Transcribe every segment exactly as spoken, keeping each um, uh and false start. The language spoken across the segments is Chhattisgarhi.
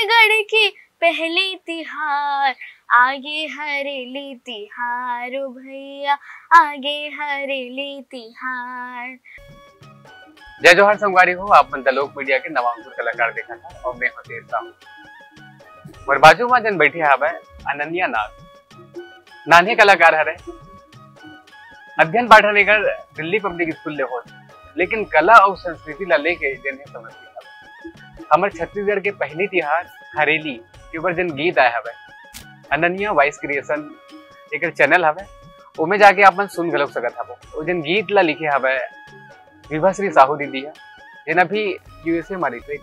छत्तीसगढ़ के पहली तिहार, आगे हरेली तिहार, ओ भैया, आगे हरेली तिहार। जय जोहार संगवारी हो, आप मन द लोक मीडिया के नवा अंकुर कलाकार देखत हव अउ मैं हव तेज साहू। मोर बाजू म जेन बइठे हवय अनन्या नाग, नान्हे कलाकार हरे। अध्ययन पाठन एकर दिल्ली पब्लिक स्कूल ले होत, लेकिन कला अउ संस्कृति ला लेके जेन हे समर्पित हवय। हमर छत्तीसगढ़ के पहली तिहार हरेली के ऊपर जेन गीत आए हवय, अनन्या वॉइस क्रिएशन एकर चैनल हवय, ओमे जाके आप मन सुन घलोक सकत हवो। ओ जेन गीत ला लिखे हवय विभाश्री साहू दीदी ह, जेन अभी यूएसए म रहिथे।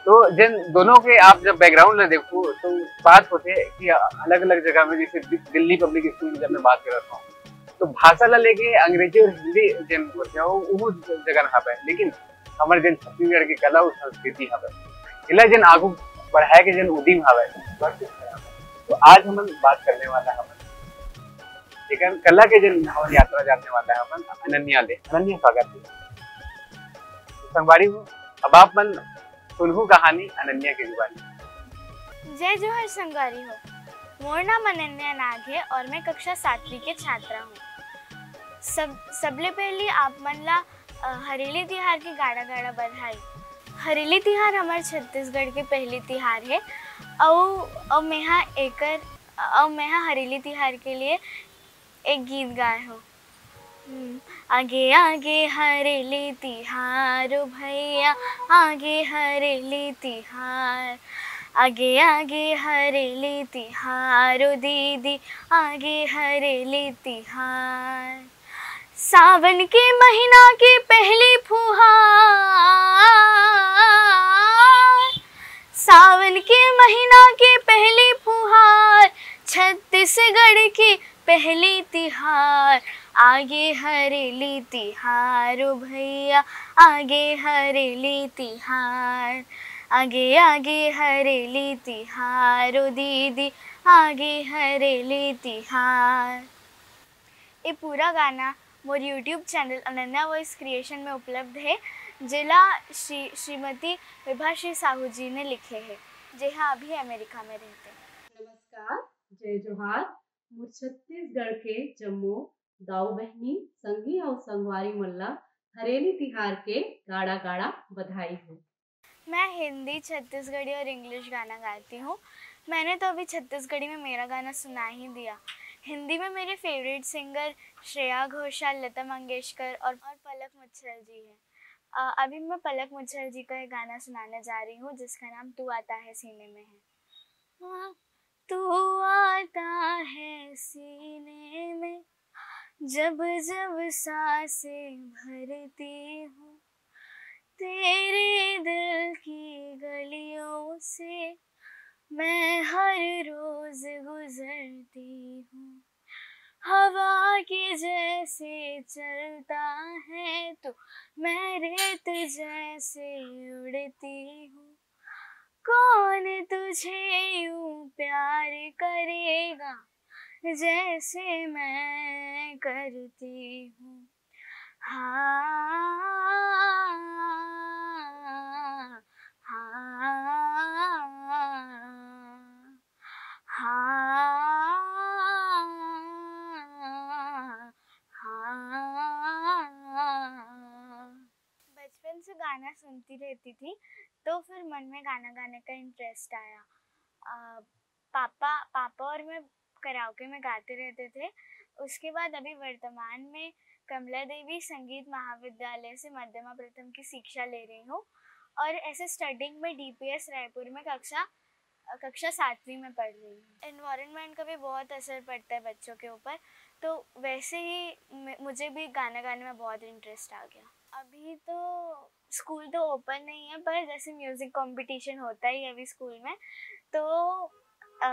तो जेन दोनों के आप जब बैकग्राउंड ला देखो तो बात होथे कि अलग-अलग जगह में, जैसे दि-, दिल्ली पब्लिक स्कूल की जब मैं बात करत हूँ तो भाषा ला लेके अंग्रेजी और हिंदी जेन होथे वो, वो जगह हवय, लेकिन हमर जेन छत्तीसगढ़ के कला और संस्कृति हवय, एला जेन आगू बढ़ाए के जेन उदिम हवय, बड़ कुछ हवय। तो आज हमन बात करने वाला हवन, जेकर कला के जेन हमन यात्रा जानने वाला हवन अनन्या ले। अनन्या, स्वागत हे। संगवारी हो, अब आप मन सुनहू कहानी अनन्या के जुबानी। जय जोहार संगवारी हो, मोर नाम अनन्या नाग हे और मैं कक्षा सातवीं के छात्रा हूँ। सब, सबले पहली आप मन ला, अ, हरेली तिहार के गाड़ा गाड़ा बधाई। हरेली तिहार हमर छत्तीसगढ़ के पहली तिहार हे। अउ, अउ मेहा एकर, अउ मेहा हरेली तिहार के लिए एक गीत गाए हो। हम्म, आगे आगे हरेली तिहार, ओ भैया, आगे हरेली तिहार, आगे आगे हरेली तिहार, ओ दीदी, आगे हरेली तिहार। सावन के महीना के पहली फुहार, सावन के महीना के पहली फुहार, छत्तीसगढ़ के पहली तिहार, आगे हरेली तिहार, ओ भैया, आगे हरेली तिहार, आगे आगे हरेली तिहार, ओ दीदी, आगे हरेली तिहार। ये पूरा गाना मोर YouTube channel Ananya voice creation में उपलब्ध हे, जेला श्री, श्रीमती विभाश्री साहू जी ने लिखे हे, जेहा अभी अमेरिका में रहिथे। नमस्कार, जय जोहार। मोर छत्तीसगढ़ के जम्मो दाऊ बहिनी, संगी अउ संगवारी मन ला हरेली तिहार के गाड़ा गाड़ा बधाई हो। मैं हिंदी, छत्तीसगढ़ी और इंग्लिश गाना गाती हूँ। मैंने तो अभी छत्तीसगढ़ी में मेरा गाना सुना ही दिया। हिंदी में मेरे फेवरेट सिंगर श्रेया घोषाल, लता मंगेशकर और, और पलक मुच्छल जी हैं। अ, अभी मैं पलक मुच्छल जी का एक गाना सुनाने जा रही हूँ, जिसका नाम तू आता है सीने में है। हाँ, तू आता है सीने में, जब जब सांसें भरती हूँ, तेरे दिल की गलियों से मैं हर रोज गुजरती हूँ। हवा के जैसे चलता है तू, मैं रेत जैसे उड़ती हूँ। कौन तुझे यूं प्यार करेगा जैसे मैं करती हूँ। हाँ, हाँ, हाँ। बचपन से गाना सुनती रहती थी, तो फिर मन में गाना गाने का इंटरेस्ट आया। अ, पापा, पापा और मैं कराओके में गाते रहते थे। उसके बाद अभी वर्तमान में कमला देवी संगीत महाविद्यालय से मध्यमा प्रथम की शिक्षा ले रही हूँ और ऐसे स्टडिंग में डीपीएस रायपुर में कक्षा, कक्षा सातवीं में पढ़ रही हूँ। एनवायरनमेंट का भी बहुत असर पड़ता है बच्चों के ऊपर, तो वैसे ही मे-, मुझे भी गाना गाने में बहुत इंटरेस्ट आ गया। अभी तो स्कूल तो ओपन नहीं है, पर जैसे म्यूजिक कंपटीशन होता ही है अभी स्कूल में, तो अ,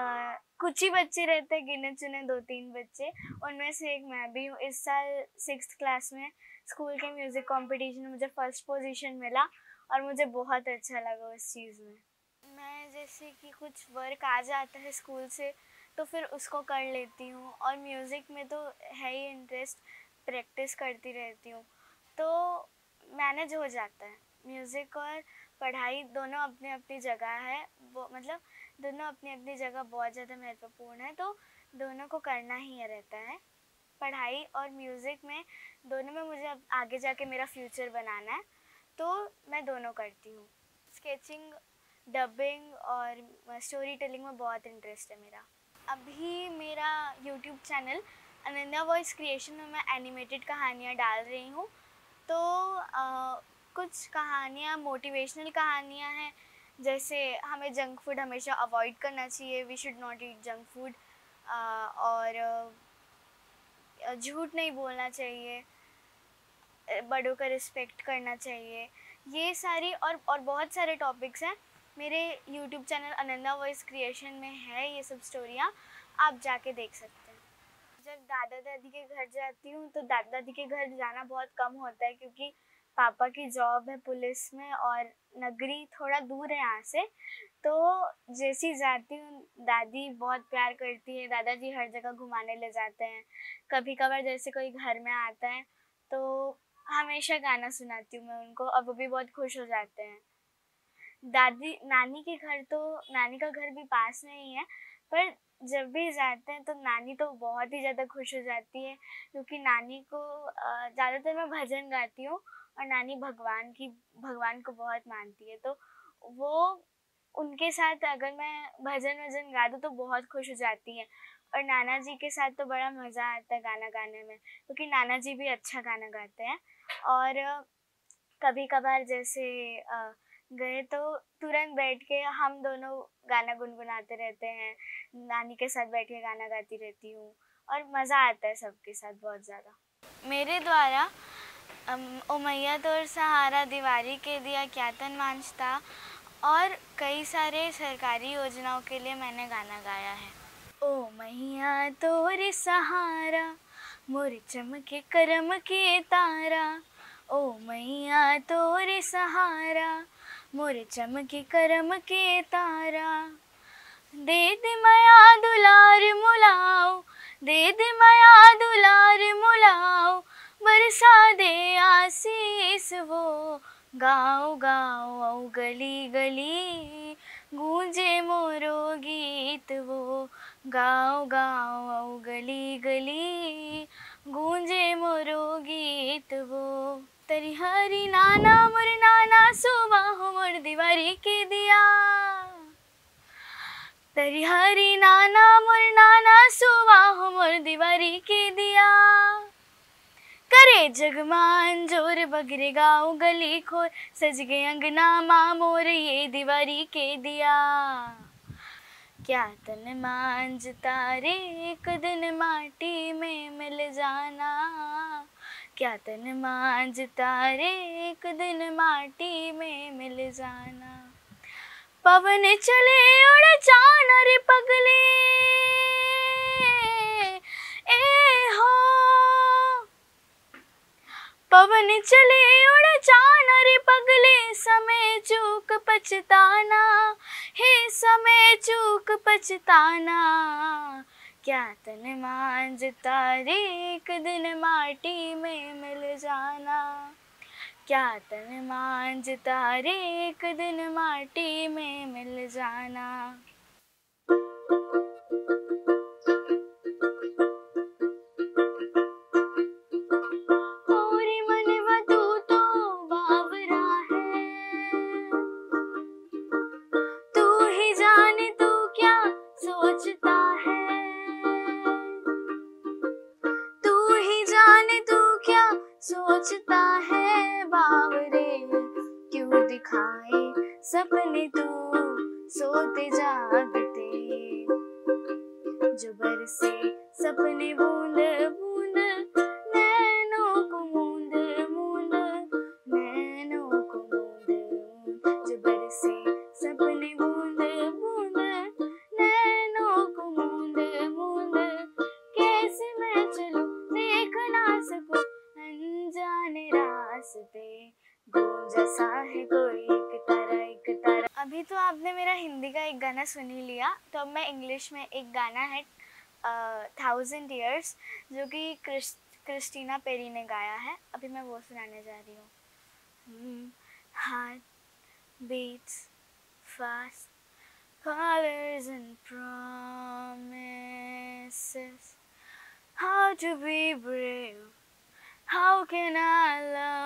कुछ ही बच्चे रहते हैं, गिने चुने दो तीन बच्चे, उनमें से एक मैं भी हूँ। इस साल सिक्स्थ क्लास में स्कूल के म्यूजिक कंपटीशन में मुझे फर्स्ट पोजीशन मिला और मुझे बहुत अच्छा लगा उस चीज़ में। मैं जैसे कि कुछ वर्क आ जाता है स्कूल से, तो फिर उसको कर लेती हूँ, और म्यूज़िक में तो है ही इंटरेस्ट, प्रैक्टिस करती रहती हूँ, तो मैनेज हो जाता है। म्यूज़िक और पढ़ाई दोनों अपनी अपनी जगह है, वो मतलब दोनों अपनी अपनी जगह बहुत ज़्यादा महत्वपूर्ण है, तो दोनों को करना ही रहता है। पढ़ाई और म्यूज़िक में, दोनों में मुझे अब आगे जाके मेरा फ्यूचर बनाना है, तो मैं दोनों करती हूँ। स्केचिंग, डबिंग और स्टोरी टेलिंग में बहुत इंटरेस्ट है मेरा। अभी मेरा YouTube channel Ananya voice creation में मैं एनिमेटेड कहानियाँ डाल रही हूँ। तो अ, कुछ कहानियाँ मोटिवेशनल कहानियाँ हैं, जैसे हमें जंक फूड हमेशा अवॉइड करना चाहिए, we should not eat junk food, और अ, झूठ नहीं बोलना चाहिए, बड़ों का रिस्पेक्ट करना चाहिए। ये सारी और और बहुत सारे टॉपिक्स हैं मेरे YouTube channel Ananya voice creation में है ये सब स्टोरियाँ, आप जाके देख सकते हैं। जब दादा दादी के घर जाती हूँ तो दादा दादी के घर जाना बहुत कम होता है, क्योंकि पापा की जॉब है पुलिस में और नगरी थोड़ा दूर है यहाँ से। तो जैसे ही जाती हूँ, दादी बहुत प्यार करती है, दादाजी हर जगह घुमाने ले जाते हैं। कभी कभार जैसे कोई घर में आता है तो हमेशा गाना सुनाती हूँ मैं उनको, और वो भी बहुत खुश हो जाते हैं। दादी, नानी के घर तो, नानी का घर भी पास में ही है, पर जब भी जाते हैं तो नानी तो बहुत ही ज़्यादा खुश हो जाती है, क्योंकि नानी को अ, ज़्यादातर मैं भजन गाती हूँ और नानी भगवान की, भगवान को बहुत मानती है, तो वो, उनके साथ अगर मैं भजन वजन गा दूँ तो बहुत खुश हो जाती है। और नाना जी के साथ तो बड़ा मज़ा आता है गाना गाने में, क्योंकि नाना जी भी अच्छा गाना गाते हैं। और कभी कभार जैसे अ, गए तो तुरंत बैठ के हम दोनों गाना गुनगुनाते रहते हैं, नानी के साथ बैठ के गाना गाती रहती हूँ और मज़ा आता है सबके साथ बहुत ज़्यादा। मेरे द्वारा अम, ओ मैया तोर सहारा, दिवारी के दिया, क्या तन मांझता और कई सारे सरकारी योजनाओं के लिए मैंने गाना गाया है। ओ मैया तोर सहारा, मोर चमके करम के तारा। ओ मैया तोर सहारा, मोर चमके करम के तारा। दे दे मया दुलार मुलाओ, दे दे मया दुलार मुलाओ, बरसा दे आसीस वो। गाओ गाओ औ गली गली, गूंजे मोरो गीत वो। गाओ गाओ औ गली गली, गूंजे मोरो गीत वो। तरिहरी नाना मोर नाना, सुवा हो मोर दिवारी के दिया। तरिहरी नाना मोर नाना, सुवा हो मोर दिवारी के दिया। करे जगमान जोर बगरे गाँव गली खोर, सज गे अंगना मा मोर ये दिवारी के दिया। क्या तन मांझता रे, एक दिन माटी में मिल जाना। क्या तन मांझता रे, एक दिन माटी में मिल जाना। पवन चले उड़ जाना रे पगले, ए हो। पवन चले उड़ जाना रे पगले, समय चूक पछताना, हे समय चूक पछताना। क्या तन मांझता रे, एक दिन माटी में मिल जाना। क्या तन मांझता रे, एक दिन माटी में मिल जाना। ओरे मनवा तू तो बावरा है, तू ही जाने तू क्या सोचता है, तू ही जाने तू क्या सोचता है बावरे, क्यों दिखाए सपने तू सोते जागते। जो बरसे सपने बूंद बूंद, नैनों को मूंद मूंद, नैनों को मूंद मूंद। जो बरसे सपने बूंद बूंद, नैनों को मूंद मूंद, कैसे मैं चलूं देख ना सकूं अनजाने रास्ते। गूंजा सा है कोई एक तारा, एक तारा। अभी तो आपने मेरा हिंदी का एक गाना सुन ही लिया, तो अब मैं इंग्लिश में एक गाना है थाउजेंड ईयर्स, जो कि क्रिस क्रिस्टीना पेरी ने गाया है, अभी मैं वो सुनाने जा रही हूँ। हम्म, हाथ beats fast. Colors and promises. How to be brave? How can I love?